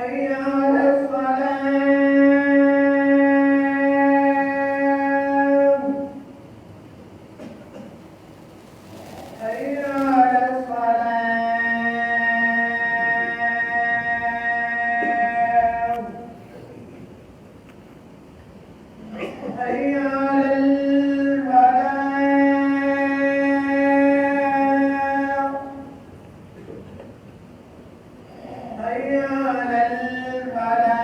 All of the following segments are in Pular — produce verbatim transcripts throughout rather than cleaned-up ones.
حي على الصلاة. حي على الصلاة. حي على الفلاح. حي على الفلاح.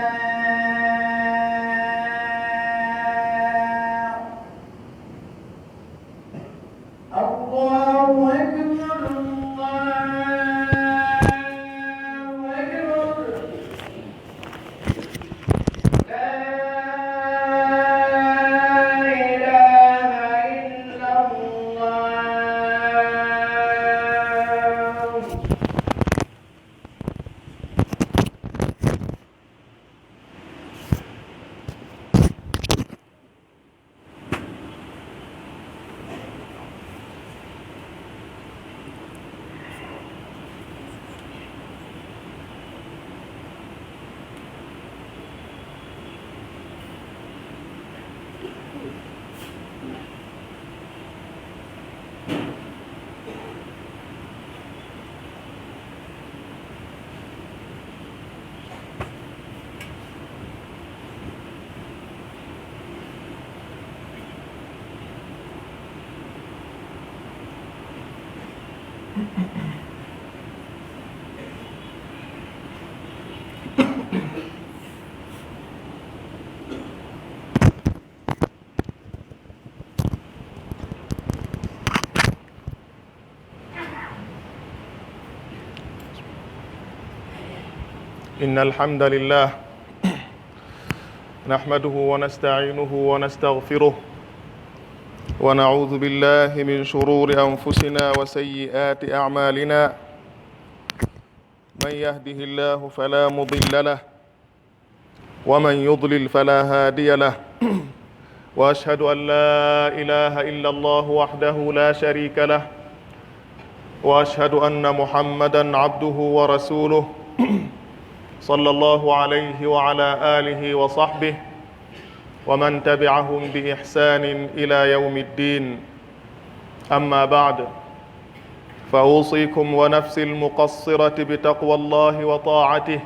الله أكبر، الله أكبر. لا إله إلا الله. إن الحمد لله نحمده ونستعينه ونستغفره، ونعوذ بالله من شرور أنفسنا وسيئات أعمالنا. من يهده الله فلا مضل له، ومن يضلل فلا هادي له. وأشهد أن لا إله إلا الله وحده لا شريك له، وأشهد أن محمدا عبده ورسوله، صلى الله عليه وعلى آله وصحبه ومن تبعهم بإحسان إلى يوم الدين. أما بعد، فأوصيكم ونفسي المقصرة بتقوى الله وطاعته.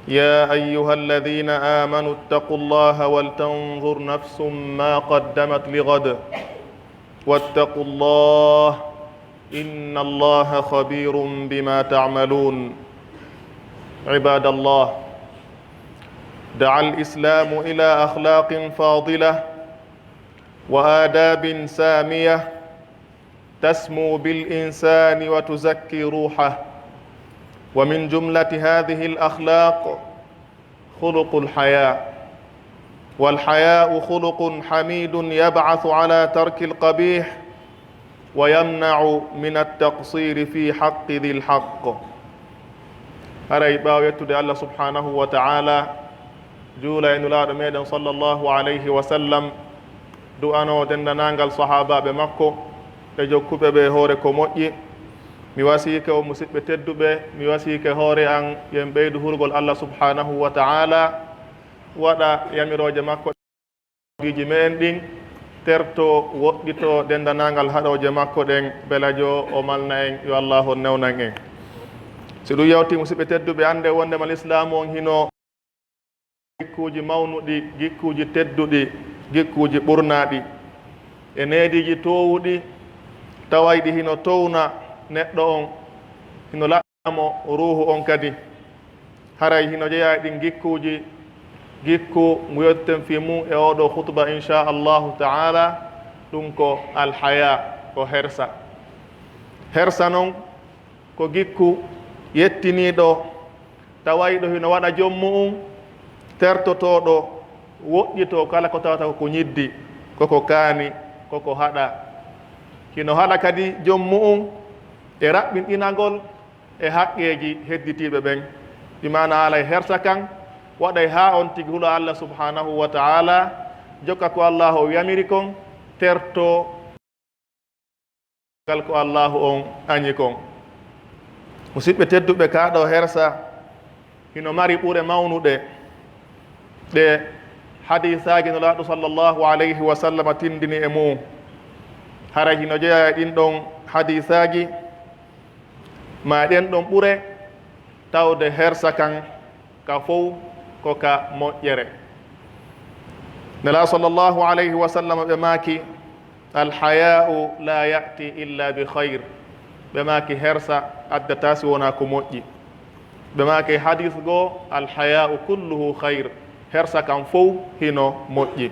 يا أيها الذين آمنوا اتقوا الله ولتنظر نفس ما قدمت لغد، واتقوا الله، إن الله خبير بما تعملون. عباد الله، دعا الإسلام إلى أخلاق فاضلة وآداب سامية تسمو بالإنسان وتزكي روحه، ومن جملة هذه الأخلاق خلق الحياء، والحياء خلق حميد يبعث على ترك القبيح ويمنع من التقصير في حق ذي الحق. Haray ɓaawo yettude Allah subhanahu wa ta'ala, juula e Nulaaɗo meɗen sallallahu alayhi wa sallam, du'anoo denndaangal sahaabaaɓe makko e jokkuɓe ɓe hoore ko moƴƴi. Mi wasiike on, musiɓɓe tedduɓe, mi wasiike hoore an, yo en ɓeydu hurgol Allah subhanahu wa ta'ala, waɗa yamirooje makko ɗiiji me'en ɗin, terto, woɗɗito denndaangal haɗooje makko ɗen, belajo o malna en, yo Allaahu on newnan en. Si ɗum yawti, musiɓɓe tedduɓe, annde wonndema Lislaamu on hino gikkuuji mawnuɗi, gikkuuji tedduɗi, gikkuuji ɓurnaaɗi, e neediiji toowuɗi, tawayɗi hino towna neɗɗo on, hino laɓɓina mo ruuhu on kadi. Haray hino jeyaa e ɗin gikkuuji, gikku ngu yewteten fii mun e oo ɗoo khutba, inshaa Allaahu ta'aalaa, ɗum ko alhayaa, ko hersa. Hersa non, ko gikku yettiniiɗo, tawayɗo hino waɗa jom mu'un, tertotooɗo, woɗɗitoo kala ko tawata ko ko ɲiddi, ko ko kaani, ko ko haɗaa. Hino haɗa kadi jom mu'un e raɓɓinɗinagol e haqqeeji hedditiiɓe ɓen. Bi maanaa haalay hersa kan, waɗay haa on tigi hula Allah subhanahu wa ta'ala, jokka ko Allaahu on yamiri kon, tertoo ngal ko Allaahu on aɲi kon. Musiɓɓe tedduɓe, kaa ɗoo hersa, hino mari ɓure mawnuɗe ɗe hadiisaaji Nulaaɗo sallallahu alayhi wa sallam tindini e mu'un. Haray hino jeyaa e ɗin ɗon hadiisaaji, maa e ɗen ɗon ɓure, tawde hersa kan ka fow ko ka moƴƴere. Nelaaɗo sallallahu alayhi wa sallam ɓe maaki, "Alhayaa'u laa ya'ti illa bi khayr." Ɓe maaki, "Hersa addataa si wonaa ko moƴƴi." Ɓe maaki, hadiis goo, "Alhayaa'u kulluhu khayr." Hersa kan fow hino moƴƴi.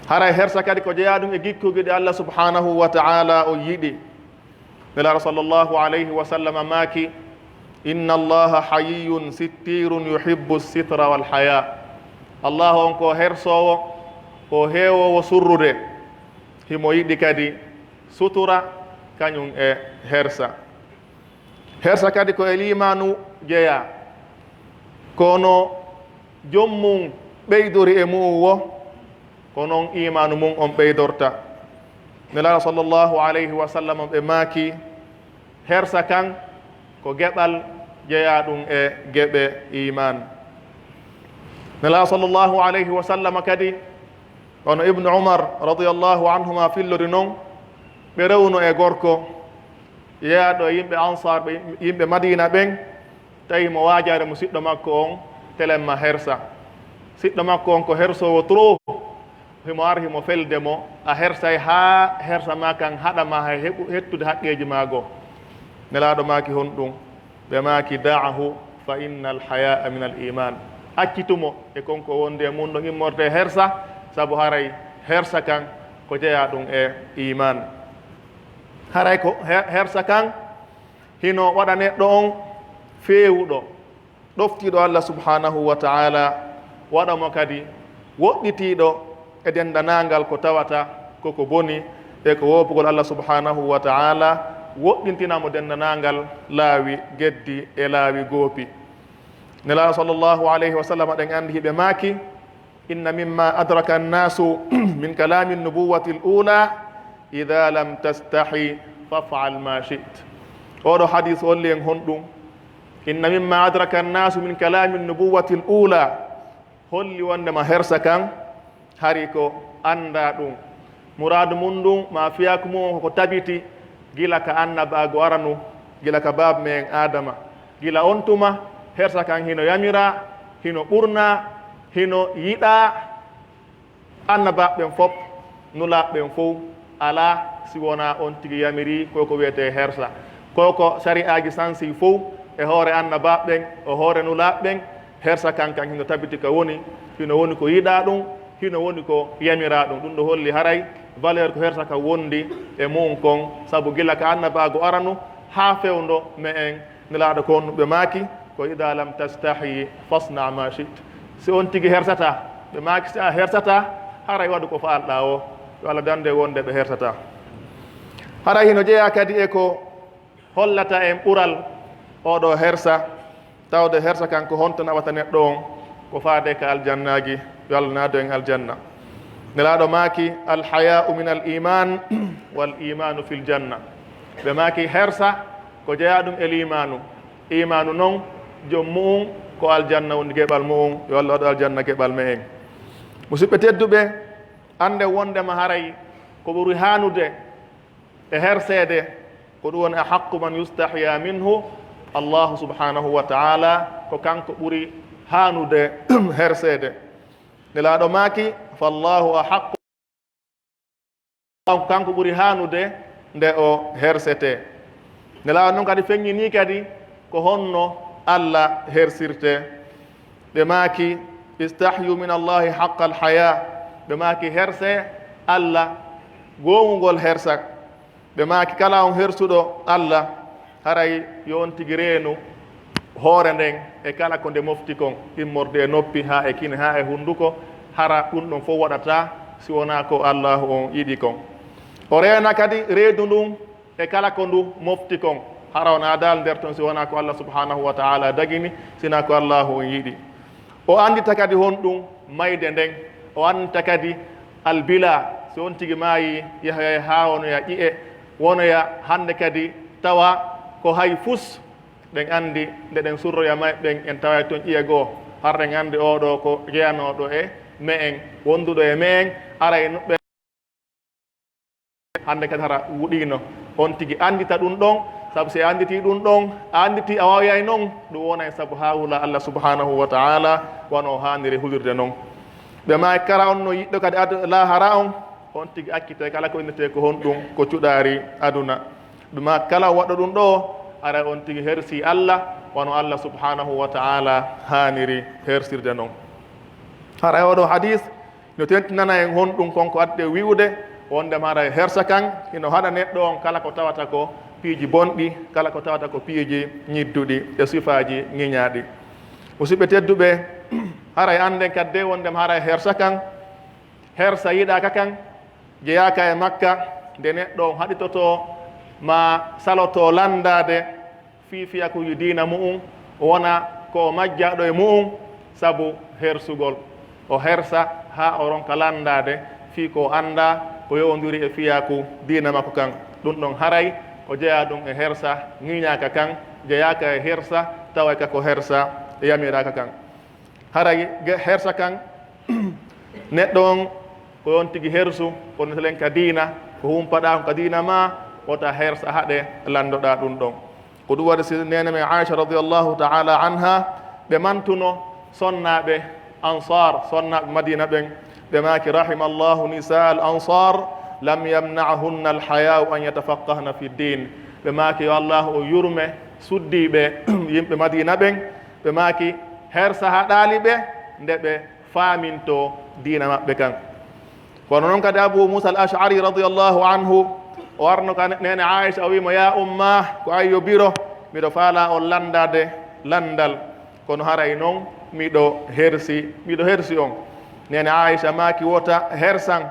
Haray hersa kadi ko jeyaa ɗum e gikkuuji ɗi Allah subhanahu wa ta'ala o yiɗi. Nelaaɗo sallallahu alayhi wa sallam maaki, "Inna Allaha hayiyyun sittirun yuhibbu sitra wal haya." Allahu on ko hersoowo, ko heewoowo surrude, himo yiɗi kadi sutura, kañum e hersa. Hersa kadi ko e liimaanu jeyaa, kono jom mum ɓeydori e mu'un wo, ko non iimaanu mum on ɓeydorta. Nelaaɗo sallallahu alayhi wa sallam ɓe maaki, hersa kan ko geɓal jeyaaɗum e geɓe iimaan. Nelaaɗo sallallahu alayhi wa sallam kadi, wano Ibnu Umar radiyallahu anhuma fillori non, ɓe rewno e gorko yeyaaɗo e yimɓe Ansaar, ɓe yimɓe Madiina ɓen, tawi mo waajaare mo siɗɗo makko on, telemma hersa. Siɗɗo makko on ko hersoowo trop, himo ar himo felde mo, a hersay haa hersa maa kan haɗa ma hay heɓu, hettude haqqeeji maa goo. Nelaaɗo maaki honɗum? Ɓe maaki, "Da'ahu fa innal haya'a minal iman." Accitu mo e kon ko wondi e mun ɗon immorde e hersa, sabu haray hersa kan ko jeyaa ɗum e iman. Haray ko he-, hersa kan hino waɗa neɗɗo on feewuɗo, ɗoftiiɗo Allah subhanahu wa ta'ala, waɗa mo kadi woɗɗitiiɗo e denndanangal ko tawata ko ko boni e ko woopugol Allah subhanahu wa ta'ala, woɗɗintina mo denndanangal laawi geddi e laawi goopi. Nelaaɗo sallallahu alayhi wa sallam, ɗen anndi hiɓe maaki, "Inna mimma adraka annaasu min kalaami nubuwwati al-uula, idha lam tastahi faf'al ma shi't." Oɗo hadis holli en honɗum? "Inna mimma adraka annaasu min kalaami nubuwwati al-uula." Holli wonndema hersa kan hari ko anndaa ɗum. Muraadu mun ndun, maa fiyaaku mun on, ko ko tabiti gila ka annabaagu aranu, gila ka baaba me'en Aadama. Gila on tuma, hersa kan hino yamiraa, hino ɓurnaa, hino yiɗaa. Annabaaɓe ɓen fow, nulaaɓe ɓen fow, alaa si wonaa on tigi yamirii ko ko wi'etee hersa. Ko ko sari'aaji sansi fow, e hoore annabaaɓe ɓen, e hoore nulaaɓe ɓen, hersa kan kan hino tabiti ka woni, hino woni ko yiɗaa ɗum, hino woni ko yamiraa ɗum. Ɗum ɗo holli haray valeur ko hersa kan wondi e mu'un kon, sabu gila ka annabaagu aranu haa fewndo me'en Nelaaɗo ko honɗum ɓe maaki, ko, "Idaa lam tastahi fasna ma shi't." Si on tigi hersataa, ɓe maaki, si a hersataa, haray waɗu ko faalɗaa woo, yo Allah dandu en wonde ɓe hersataa. Haray hino jeyaa kadi e ko hollata en ɓural oo ɗoo hersa, tawde hersa kan ko honto nawata neɗɗo on, ko faade ka aljannaaji, yo Allah naadu en aljanna. Nelaaɗo maaki, "Al hayaa'u min al iman, wal imanu fil janna." Ɓe maaki, hersa ko jeyaa ɗum e liimaanu. Iimaanu non, jom mu'un ko aljanna woni geɓal mu'un, yo Allah waɗu aljanna geɓal me'en. Musidɓe tedduɓe, annden wonndema haray ko ɓuri haanude e herseede, ko ɗum woni ahaqqu man yustahya minhu, Allahu subhanahu wa ta'ala, ko kanko ɓuri haanude herseede. Nelaaɗo maaki, "Fallahu ahaqqu." Kanko ɓuri haanude nde o hersetee. Nelaaɗo non kadi feññinii kadi ko honno Alla hersirtee. Ɓe maaki, "Istahyu min Allahi haqqal haya." Ɓe maaki, "Hersee Alla goongungol hersa." Ɓe maaki, "Kala on hersuɗo Alla, haray yo on tigi reenu hoore nden e kala ko nde mofti kon, immorde e noppi, haa e kine, haa e hunduko, hara ɗum ɗon fof waɗataa si wonaa ko Allaahu on yiɗi kon. O reena kadi reedu ndun e kala ko ndu mofti kon, hara wonaa dal nder ton si wonaa ko Allah subhanahu wa ta'ala dagini, sinaa ko Allaahu on yiɗi." O anndita kadi honɗum mayde nden, o anndita kadi albila, si on tigi maayi, yahoyay haa wonoya ƴi'e, wonoya hannde kadi tawa ko hay fus Ɗen anndi nde ɗen surroya may ɓen, en taway ton ƴiye goo. Hara ɗen anndi oo ɗoo ko jeyanooɗo e me'en, wonduɗo e me'en, aray no ɓe hannde kadi hara wuɗiino. On tigi anndita ɗun ɗon, sabu si a annditii ɗun ɗon, a annditii a waaway non, ɗun wonay sabu haa hula Allah subhanahu wa ta'ala wano o haaniri hulirde non. Ɓe maaki kala on no yiɗɗo kadi ad-, laahara on, on tigi accitay kala ko innetee ko honɗun ko cuɗaari aduna. Ɓe maaki kala waɗɗo ɗun ɗoo, aray on tigi hersii Allah, wano Allah subhanahu wa ta'ala haaniri hersirde non. Haray oo ɗoo hadis no tentinana en honɗun kon ko adde wi'ude, wonde haray hersa kan hino haɗa neɗɗo on kala ko tawata ko piiji bonɗi, kala ko tawata ko piiji ñidduɗi e sifaaji ŋiñaaɗi. Musidɓe tedduɓe, haray annden kadi wonde haray hersa kan, hersa yiɗaaka kan, jeyaaka e makka, nde neɗɗo on haɗitotoo maa salotoo lanndaade fii fiyakuuji diina mu'un, wona ko o majjaaɗo e mu'un sabu hersugol. O hersa haa o ronka lanndaade fii ko o anndaa ko yowondiri e fiyaaku diina makko kan. Ɗun ɗon haray ko jeyaa ɗun e hersa ŋiñaaka kan, jeyaaka e hersa taway ka ko hersa yamiraaka kan. Haray ge-, hersa kan, neɗɗo on ko on tigi hersu, kono telen ka diina, ko humpaɗaa on ka diina maa, wota hersa haɗe lanndoɗaa ɗun ɗon. Ko ɗun waɗi si neene men Aisha radiyallahu ta'ala anha, ɓe mantuno sonnaaɓe Ansar, sonnaaɓe Madina ɓen, ɓe maaki, "Rahimallahu nisa al Ansar, lam yamna'hunna al haya'u an yatafaqqahna fi din." Ɓe maaki, "Yo Allahu o yurme suddiiɓe yimɓe Madina ɓen." Ɓe maaki, hersa haɗaali ɓe nde ɓe faaminto diina maɓɓe kan. Kono non kadi Abu Musa al-Ash'ari radiyallahu anhu, o warno ka neene Aisha, o wi'i mo, "Ya umma, ko an yo biro, miɗo faalaa on lanndaade lanndal, kono haray non miɗo hersi, miɗo hersi on." Neene Aisha maaki, "Wota hersan,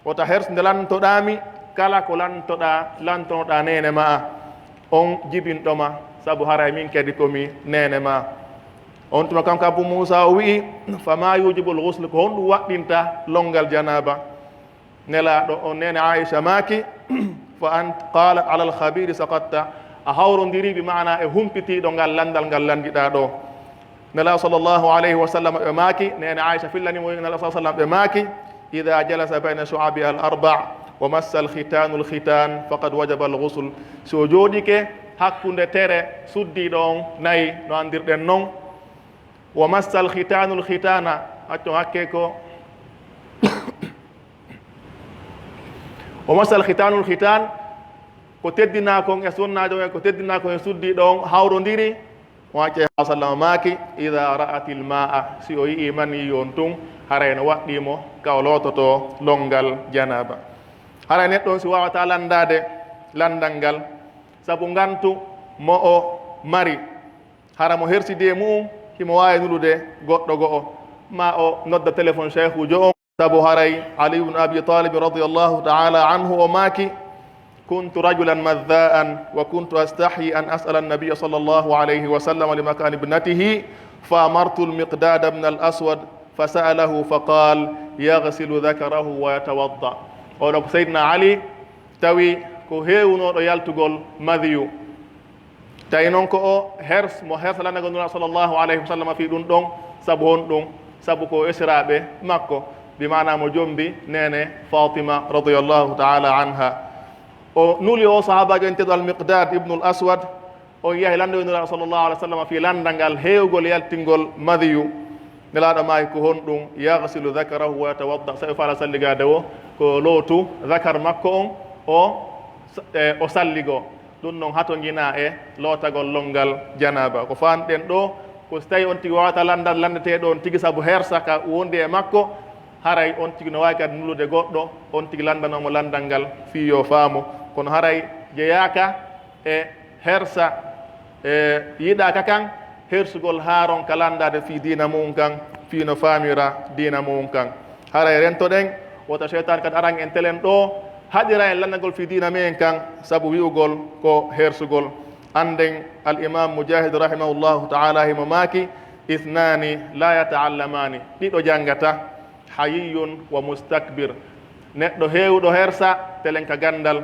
wota hersu nde lanntoɗaa mi, kala ko lanntoɗaa, lanntonoɗaa neene maa on jibinɗo ma, sabu haray min kadi ko mi neene maa." On tuma kanko Abu Muusa o wi'i, "Fama yujibul ghusl, ko honɗum waɗɗinta lonngal janaaba?" Nelaaɗo on neene Aisha maaki, "Fa ant-, qalat alal khabiri saqatta, a hawrondiri bi ma'ana e humpitiiɗo ngal lanndal ngal lanndiɗaa ɗoo." Nelaaɗo sallallahu alayhi wa sallam ɓe maaki, neene Aisha fillani mo, Nelaaɗo sallallahu alayhi wa sallam ɓe maaki, "Idha jalasa bayna shu'abi al arba' wa massa al khitanu al khitan faqad wajaba al ghusl." Si o jooɗike hakkunde tere suddiiɗo on nayi, no anndirɗen non, "Wa massa al khitanu al khitana", accon hakke ko, "Wa massa al khitanu al khitan", ko teddinaa kon e sunnaajo on, ko teddinaa kon e suddiiɗo on hawrondiri, on accay haa sallama maaki, "Idha ra'atil ma'a", si o yi'ii manii on tun, haray no waɗɗii mo ka o loototoo lonngal janaaba. Haray neɗɗo on si waawataa lanndaade lanndal ngal, sabu ngantu mo o mari, hara mo hersidi e mu'un, himo waawi nulude goɗɗo go'o, maa o nodda telefon sheykhuujo on. Sabu haray Ali ibn Abi Talib radiyallahu ta'ala anhu o maaki, "Kuntu rajulan madha'an wa kuntu astahyi an as'ala an-nabiyya sallallahu alayhi wa sallam li makani ibnatihi, fa amartu al-Miqdad ibn al-Aswad fa sa'alahu fa qala, yaghsilu dhakarahu wa yatawadda." Oɗo ko Sayyidina Ali, tawi ko heewunooɗo yaltugol madiyu. Tawi non ko o hers-, mo hersa lanndagol Nulaaɗo sallallahu alayhi wa sallam fii ɗun ɗon, sabu honɗun? Sabu ko o esiraaɓe makko, bi maana mo jombi neene Fatima radiyallahu ta'ala anha. O nuli o sahaabaajo enteeɗo Al-Miqdad ibnul Aswad, on yahi lanndoyo Nulaaɗo sallallahu alayhi wa sallam fii lanndal ngal heewugol yaltingol madiyu. Nelaaɗo maaki ko honɗun? "Yaghsilu dhakarahu wa yatawadda." Sa'i o faala salligaade wo, ko lootu dhakar makko on, o, e, o salligoo. Ɗun non hatonjinaa e lootagol lonngal janaaba. Ko faanɗen ɗoo, ko si tawii on tigi waawataa lanndal lanndeteeɗo on tigi sabu hersa ka wondi e makko, haray on tigi no waawi kadi nulude goɗɗo, on tigi lanndanoo mo lanndal ngal fii yo faamu. Kono haray jeyaaka e hersa, e yiɗaaka kan, hersugol haa ronka lanndaade fii diina mu'un kan, fii no faamira diina mu'un kan. Haray rentoɗen, wota seytaane kadi aran en telen ɗoo, haɗira en lanndagol fii diina men kan, sabu wi'ugol ko hersugol. Annden Al-Imam Mujahid rahimahullahu ta'ala himo maaki, "Ithnani la yata'allamani." Ɗiɗo janngataa, hayyun wa mustakbir. Neɗɗo heewuɗo hersa, telen ka ganndal,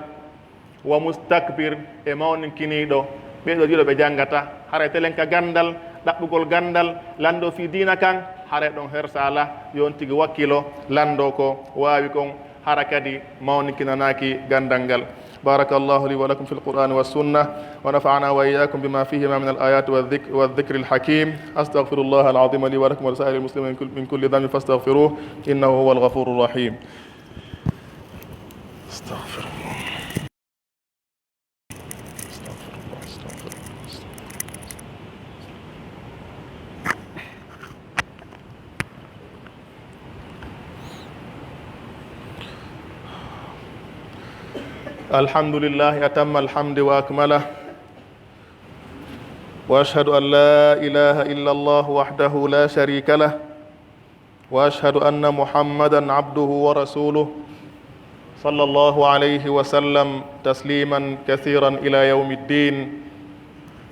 wa mustakbir, e mawninkiniiɗo Ɓee ɗoo ɗiɗo ɓe janngata, haray telen ka ganndal, ɗaɓɓugol ganndal, lanndoo fii diina kan, haray ɗon hersaala, yo on tigi wakkilo, lanndoo ko waawi kon, hara kadi mawninkinanaaki ganndal ngal. بارك الله لي ولكم في القرآن والسنة، ونفعنا وإياكم بما فيهما من الآيات والذك-، والذكر الحكيم. أستغفر الله العظيم لي ولكم ولسائر المسلمين من كل، من كل ذنب فاستغفروه، إنه هو الغفور الرحيم. أستغفر الله. أستغفر الله، أستغفر الله، أستغفر الله. الحمد لله أتم الحمد وأكمله، وأشهد أن لا إله إلا الله وحده لا شريك له، وأشهد أن محمدا عبده ورسوله، صلى الله عليه وسلم تسليما كثيرا إلى يوم الدين.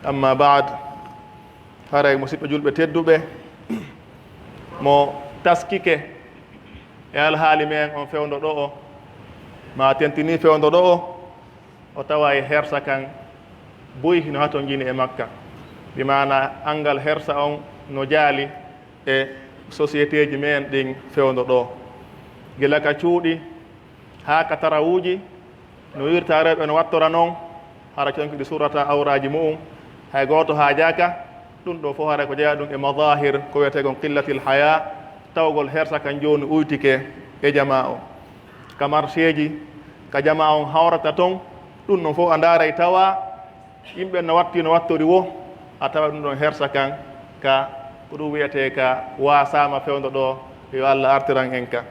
أما بعد، haray musiɓɓe julɓe tedduɓe, mo taskike e alhaali men on fewndo ɗo'o, ma tentini fewndo ɗo'o, o tawa e hersa kan buy hino hatonjini e makka. Bi maana anngal hersa on no jaali e sosiyete ji men ɗin fewndo ɗo. Gila ka cuuɗi haa ka tarawuuji, no wirta rewɓe no wattora non, hara conki ɗi surrata awraaji mu'un, hay gooto haajaaka. Ɗun ɗoo fow hara ko jeyaa ɗun e madahir ko wi'etee kon qillatil haya, tawgol hersa kan jooni uytike e jamaa o. Ka marseeji, ka jamaa on hawrata ton, ɗun ɗon fow a ndaaray tawa yimɓe no watti no wattori woo, a tawa ɗun ɗon hersa kan ka ko ɗun wi'etee ka waasaama fewndo ɗo, yo Alla artiran en ka.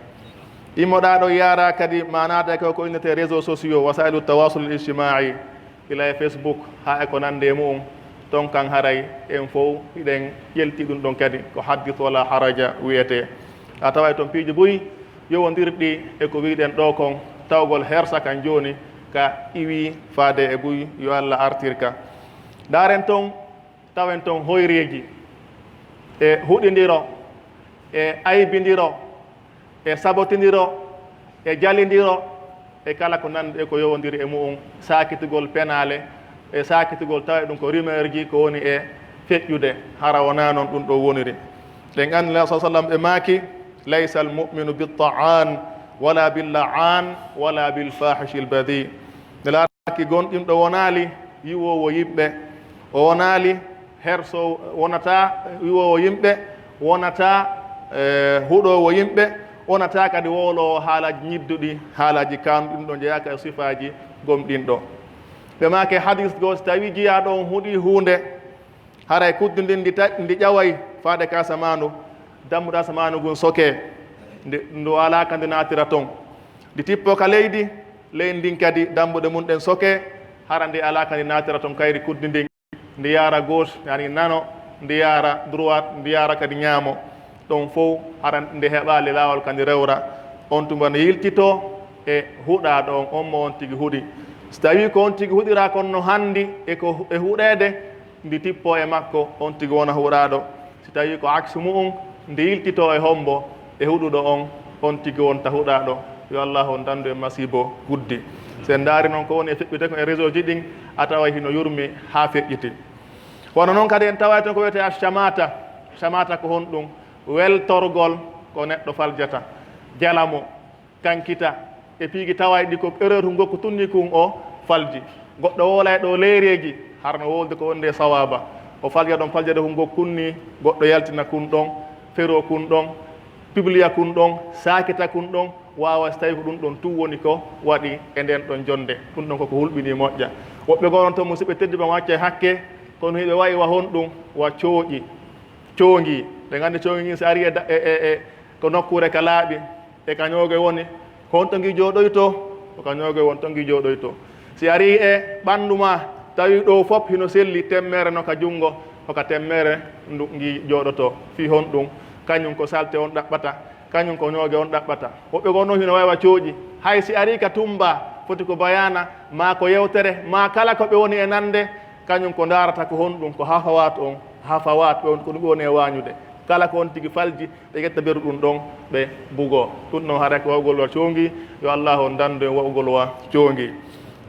Immoɗaa ɗon yaara kadi ma naata ko, ko innetee réseaux sociaux, wasailu tawasul ijtimai, gila e Facebook haa e ko nandi e mu'un, ton kan haray en fow hiɗen ƴelti ɗun ɗon kadi, ko haddis wala haraja wi'etee. A taway ton piiji buy yowondirɗi e ko wi'uɗen ɗoo kon, tawgol hersa kan jooni ka iwii faade e buy, yo Alla artir ka. Ndaaren ton, tawen ton hoyreeji e huɗindiro, e aybindiro, e sabotindiro, e jalindiro, e kala ko nanndi e ko yowondiri e mu'un, saakitugol penaale, e saakitugol tawa ɗun ko rumeur ji, ko woni e feƴƴude, hara wonaa non ɗun ɗoo woniri. Ɗen anndi Nelaaɗo sallallahu alaihi wasallam ɓe maaki, "Laysa al-mu'minu bit-ta'an, wala bil-la'an, wala bil-fahishi al-badhi." Nelaaɗo maaki, gonɗinɗo wonaali yiwoowo yimɓe, o wonaali herso, wonataa yiwoowo yimɓe, wonataa, eh, huɗoowo yimɓe, wonataa kadi wowloowo haalaaji ñidduɗi, haalaaji kaanɗinɗo jeyaaka e sifaaji gomɗinɗo. Ɓe maaki hadis goo, si tawii jiyaaɗo on huɗii huunde, haray kuddi ndin ndi ta-, ndi ƴaway faade ka asamaanu, dammuɗe asamaanu ngun sokee, ndi, ndu alaa ka ndi naatira ton. Ndi tippoo ka leydi, leydi ndin kadi dammuɗe mun ɗen sokee, hara ndi alaa ka ndi naatira ton kayri kuddi ndin. Ndi yaara gauche, yani nano, ndi yaara droite, ndi yaara kadi ñaamo. Ɗon fow hara nde heɓaali laawol ka ndi rewra. On tuma no yiltitoo e huɗaaɗo on, on mo on tigi huɗi. Si tawii ko on tigi huɗiraa kon no hanndi e ko e huɗeede, ndi tippoo e makko, on tigi wona huɗaaɗo. Si tawii ko aksu mu'un, ndi yiltitoo e hombo e huɗuɗo on, on tigi wonta huɗaaɗo. Yo Allaahu on dandu en masiibo guddi. Si en ndaari non ko woni e feƴƴude kon e réseau ji ɗin, a taway hino yurmi haa feƴƴiti. Wano non kadi en taway ton ko wiyetee a-shamata. Shamata ko honɗun? Weltorgol ko neɗɗo faljata, jala mo, kankita, e piiji tawayɗi ko erreur ngokku tunni kun o falji. Goɗɗo wowlay ɗo leereeji, harno wowlde ko wonde sawaaba. O falja ɗon faljade kun ngokku kunni, goɗɗo yaltina kun ɗon, feroo kun ɗon, pibliya kun ɗon, saakita kun ɗon, waawa si tawii ko ɗun ɗon tun woni ko waɗi e nden ɗon jonnde. Ɗun ɗon koko hulɓinii moƴƴa. Woɓɓe goo non ton musiɓɓe tedduɓe mo accay hakke, kono hiɓe wa'i wa honɗun? Wa cooƴi, coongi. Ɓe nganndi coongi ngin si arii e da-, e, e, e ko nokkuure ka laaɓi, e ka ñooge woni, ko honto ngi jooɗoytoo? Ko ka ñooge woni ton ngi jooɗoytoo. Si arii e ɓanndu maa, tawi ɗoo fof hino selli, temmeere no ka junngo, ko ka temmeere ndu ngi jooɗotoo. Fii honɗun? Kañun ko salte on ɗaɓɓata, kañun ko ñooge on ɗaɓɓata. Woɓɓe goo non hino wa'i wa cooƴi. Hay si arii ka tummba, foti ko bayaana, maa ko yewtere, maa kala ko ɓe woni e nande, kañun ko ndaarata ko honɗun? Ko hafawaat on, hafawaat ɓe on, ko ɗun ɓe woni e waañude. Kala ko on tigi falji, ɓe ƴetta beru ɗun ɗon, ɓe bugoo. Ɗun ɗon haray ko wa'ugol wa coongi, yo Allaahu on dandu en wa'ugol wa coongi.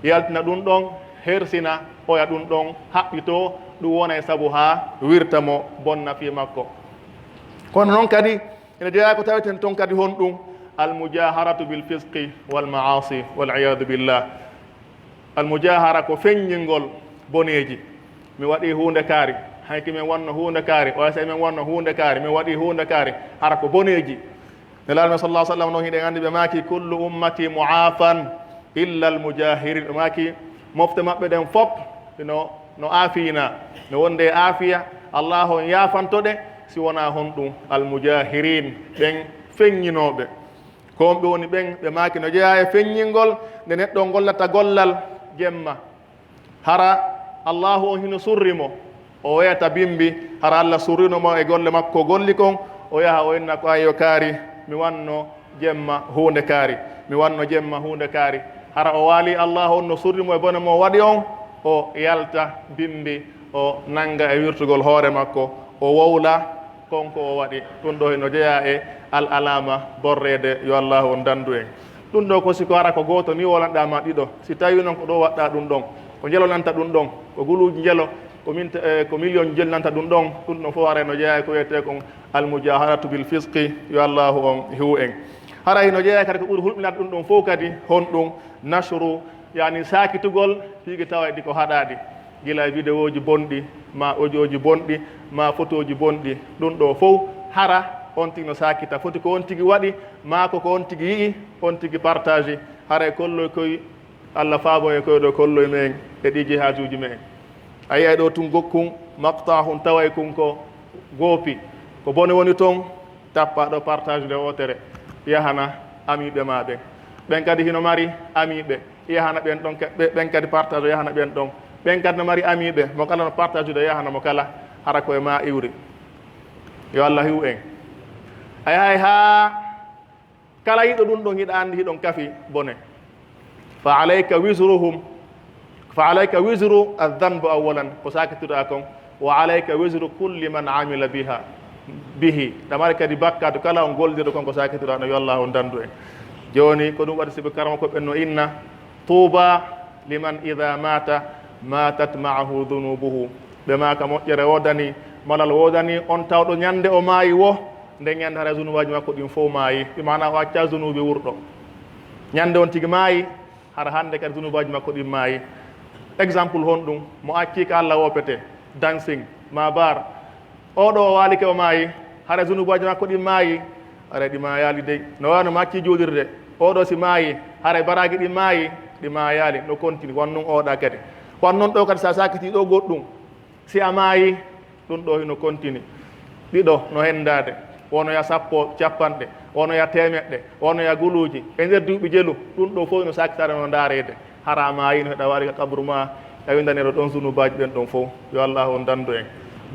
Yaltina ɗun ɗon, hersina oya ɗun ɗon haɓɓitoo, ɗun wona e sabu haa wirta mo bonna fii makko. Kono non kadi, ene jeyaa ko taweten ton kadi honɗun? Almujaharatu bil fisqi wal ma'asi, wal iyadu billah. Almujahara ko feññingol boneeji. Mi waɗii huunde kaari, hanki men wanno huunde kaari, oya sey men wanno huunde kaari, mi waɗii huunde kaari, hara ko boneeji. Nelaaɗo men sallallahu alaihi wasallam non hiɗen anndi ɓe maaki, "Kullu ummati mu'afan illa al-mujahirin." Ɓe maaki, mofte maɓɓe ɗen fop no, no aafiina, no wonde e aafiya. Allahu on yaafanto ɗe, si wonaa honɗun? Al-mujahirin, ɓen feññinooɓe. Ko on ɓe woni ɓen? Ɓe maaki, no jeyaa e feññingol nde neɗɗo on gollata gollal jemma. Hara Allahu on hino surri mo, o woyata bimbi, hara Alla surrino mo e golle makko golli kon, o yaha o inna ko, "Ayyo kaari, mi wanno jemma huunde kaari, mi wanno jemma huunde kaari." Hara o waali Allahu on no surri mo e bone mo o waɗi on, o yalta bimbi, o nanga e wirtugol hoore makko, o wowla kon ko o waɗi. Ɗun ɗoo hino jeyaa e al alama borreede, yo Allahu on dandu en. Ɗun ɗoo ko si ko hara ko gooto ni wolanɗaa ma ɗiɗo. Si tawii non ko ɗoo waɗɗaa ɗun ɗon, ko njelo nanta ɗun ɗon, ko guluuji njelo, ko min, eh, ko miliyon njelo nanta ɗun ɗon, ɗun ɗon fof haray no jeyaa e ko wiyetee kon al mujaharatu bil fisqi, yo Allahu on hiwu en. Haray no jeyaa kadi ko ɓuri hulɓinade ɗun ɗon fof kadi, honɗun? Nashru, yani saakitugol piiji tawayɗi ko haɗaaɗi. Gila e videoji bonɗi, ma audioji bonɗi, ma photoji bonɗi, ɗun ɗoo fow hara on tigi no saakita. Foti ko on tigi waɗi, maa ko ko on tigi yi'i, on tigi partage. Haray kolloy koy Alla faabo e koy ɗoo kolloy men e ɗii jihaajuuji men. A yi'ay ɗoo tun gokkun, maqtahun, taway kun ko goopi, ko bone woni ton, tappa ɗoo partage nde wootere, yahana amiiɓe maa ɓen. Ɓen kadi hino mari amiiɓe, yahana ɓen ɗon, ke-, ɓe-, ɓen kadi partage o yahana ɓen ɗon. Ɓen kadi no mari amiiɓe, mo kala no partage o yahana mo kala, hara ko e maa iwri. Yo Alla hiw en. A yahay haa kala yiɗo ɗun ɗon, hiɗa anndi hiɗon kafi bone. Fa alayka wizruhum, fa alayka wizru adh-dhanbi awwalan, ko saakitiraa kon, wa alayka wizru kulli man amila biha, bihi. Hiɗa mari kadi bakkaatu kala on gollirɗo kon ko saakitiraa ɗon, yo Alla on dandu en. Jooni, ko ɗun waɗi sibu karamokooɓe ɓen no inna, "Tuuba liman idha mata, matat ma'ahu dhunubuhu." Ɓe maaka moƴƴere woodani, malal woodani on tawɗo ñande o maayi wo, nden ñande hara zunubaaji makko ɗin fow maayi. Bi maana o accaa zunuubi wurɗo. Ñande on tigi maayi, hara hande kadi zunubaaji makko ɗin maayi. Exemple honɗun? Mo accii ka Alla woopete, dancing, ma bar. Oo ɗoo o waalike o maayi, hara zunubaaji makko ɗin maayi, hara ɗi maayaali dey. No wano mo accii juulirde, oo ɗoo si maayi, hara baraji ɗin maayi, ɗi maayaali. No kontini, won non oo ɗaa kadi. Won non ɗoo kadi, si a saakitii ɗoo goɗɗun, si a maayi, ɗun ɗoo hino kontini. Ɗiɗo no hendaade, wonoya sappo, capanɗe, wonoya teemeɗɗe, wonoya guluuji. E nder duuɓi jelu, ɗun ɗoo fow hino saakitaade no ndaareede. Hara a maayino, hiɗa waali ka qabru maa, a windaniro ɗon zunubaaji ɓen ɗon fow. Yo Allaahu on dandu en.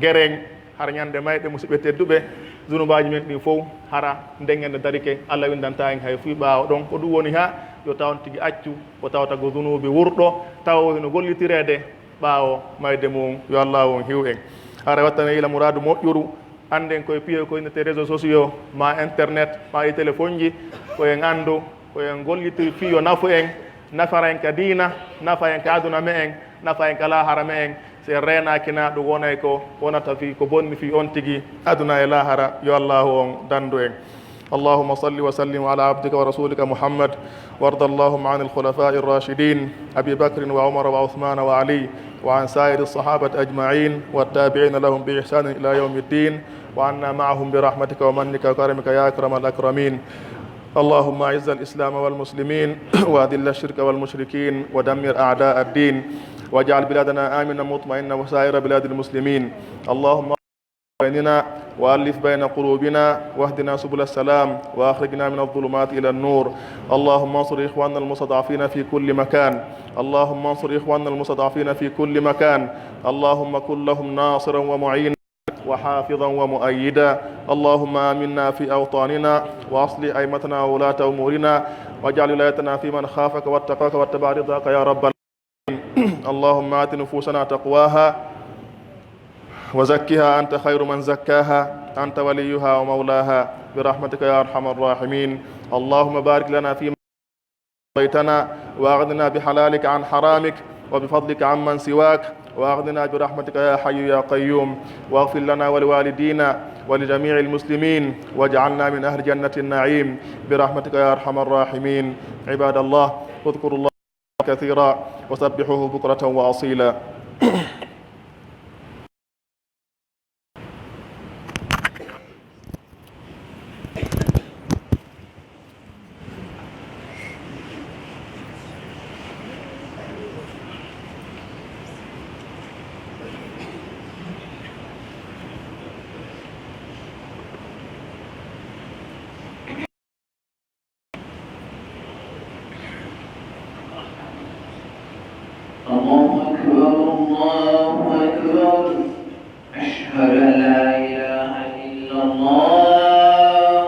Geren, hara ñande mayde, musidɓe tedduɓe, zunubaaji men ɗin fow, hara nden ñande darike, Alla windantaa en hay fuy ɓaawo ɗon. Ko ɗun woni haa yo taw on tigi accu ko tawata ko zunuubi wurɗo, tawa hino gollitireede ɓaawo mayde mun. Yo Allaahu on hiw en. Hara wattane ila muraadu moƴƴuru, annden koye piyo ko innete réseaux sociaux, ma internet, ma e téléphone ji, ko en anndu, ko en gollitir fii yo nafu en, nafara en ka diina, nafa en ka aduna me'en, nafa en ka laahara me'en. Si en reenaaki na, ɗun wonay ko wonata fii ko bonni fii on tigi aduna e laahara. Yo Allaahu on dandu en. اللهم صل وسلم على عبدك ورسولك محمد، وارض اللهم عن الخلفاء الراشدين أبي بكر وعمر وعثمان وعلي، وعن سائر الصحابة أجمعين والتابعين لهم بإحسان إلى يوم الدين، وعنا معهم برحمتك ومنك وكرمك يا أكرم الأكرمين. اللهم أعز الإسلام والمسلمين وأذل الشرك والمشركين ودمر أعداء الدين، واجعل بلادنا آمنا مطمئنا وسائر بلاد المسلمين. اللهم بيننا وألف بين قلوبنا واهدنا سبل السلام وأخرجنا من الظلمات إلى النور. اللهم انصر إخواننا المستضعفين في كل مكان. اللهم انصر إخواننا المستضعفين في كل مكان. اللهم كن لهم ناصرا ومعينا وحافظا ومؤيدا. اللهم آمنا في أوطاننا وأصلح أئمتنا وولاة أمورنا واجعل ولايتنا في من خافك واتقاك واتبع رضاك يا رب العالمين. اللهم آت نفوسنا تقواها وزكها أنت خير من زكاها أنت وليها ومولاها برحمتك يا أرحم الراحمين. اللهم بارك لنا فيما أعطيتنا وأغننا بحلالك عن حرامك وبفضلك عمن سواك، وأغننا برحمتك يا حي يا قيوم، واغفر لنا ولوالدينا ولجميع المسلمين، واجعلنا من أهل جنة النعيم برحمتك يا أرحم الراحمين. عباد الله، اذكروا الله كثيرا وسبحوه بكرة وأصيلا. الله أكبر، الله أكبر. أشهد أن لا إله إلا الله.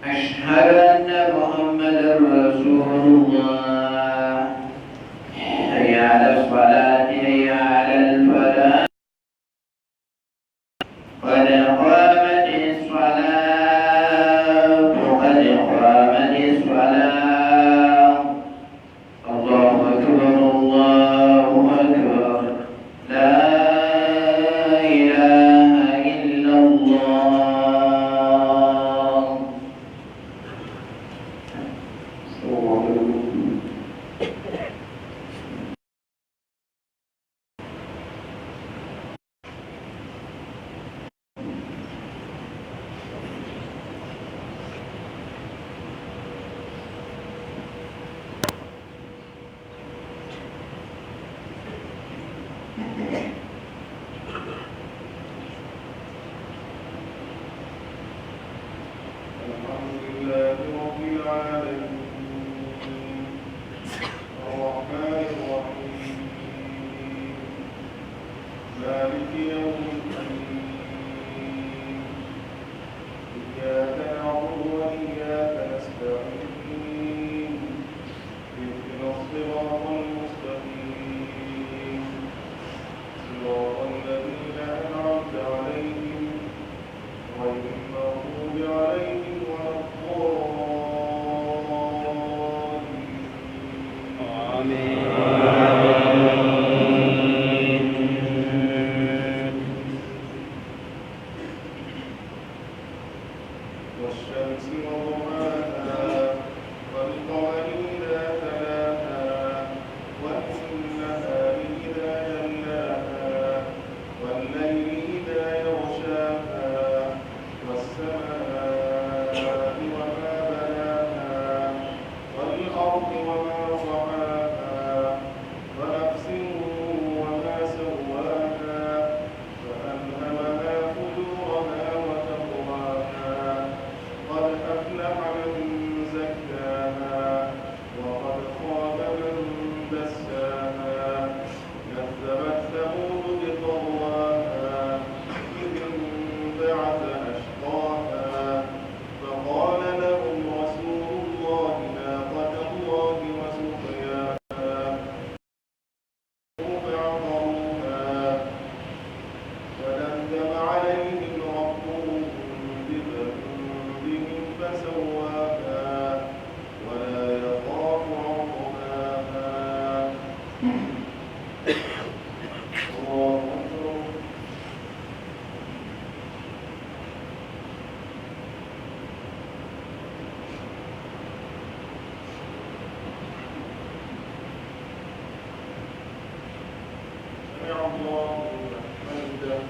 أشهد أن محمدا رسول الله. حي على الصلاة، حي على الفلاح. قد قامت الصلاة، قد قامت الصلاة. الله أكبر، الله أكبر. لا إله إلا الله. الحمد لله رب العالمين. الرحمن الرحيم. مالك يوم الدين. إياك نعبد وإياك نستعين. اهدنا الصراط المستقيم. صراط الذين أنعمت عليهم غير المغضوب عليهم ولا الضالين. آمين. والشمس وضحاها، والقمر إذا تلاها، والنهار إذا جلاها، والليل إذا يغشاها، والسماء وما بناها، والأرض وما طحاها، ونفس وما سواها، فألهمها فجورها وتقواها. قد أفلح من زكاها وقد خاب من دساها. كذبت ثمود بطغواها إذ انبعث أشقاها. فقال لهم رسول الله ناقة الله وسقياها. فعقروها فدمدم عليهم ربهم بذنبهم فسواها ولا يخاف عقباها. الله أكبر. سمع الله لمن حمده.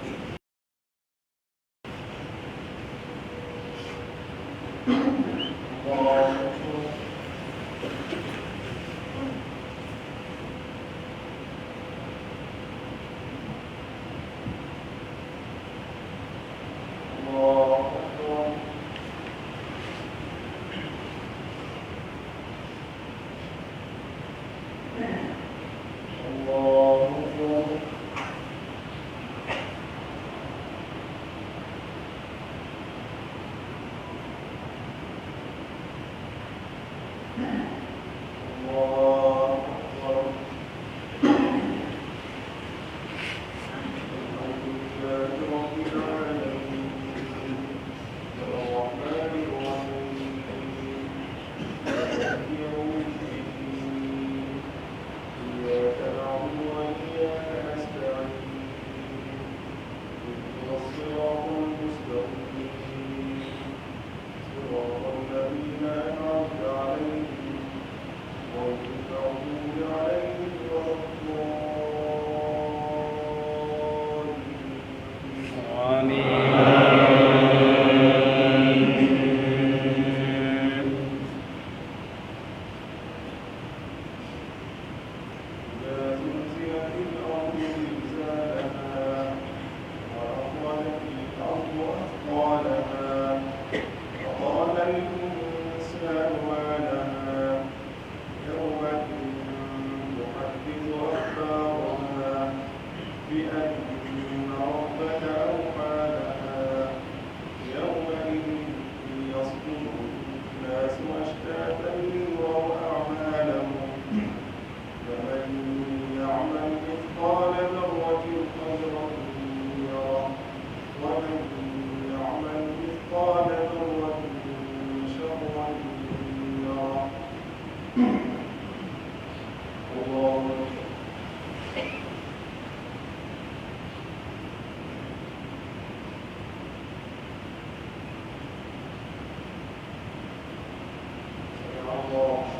الله أكبر. الله أكبر. الله أكبر. الإنسان ما لها. يومئذ تحدث أخبارها بأن ربك أوحى لها. يومئذ يصدر الناس أشتاتا ليروا أعمالهم. فمن يعمل مثقال ذرة خيرا يره، ومن يعمل مثقال ذرة شرا يره. الله أكبر. سمع الله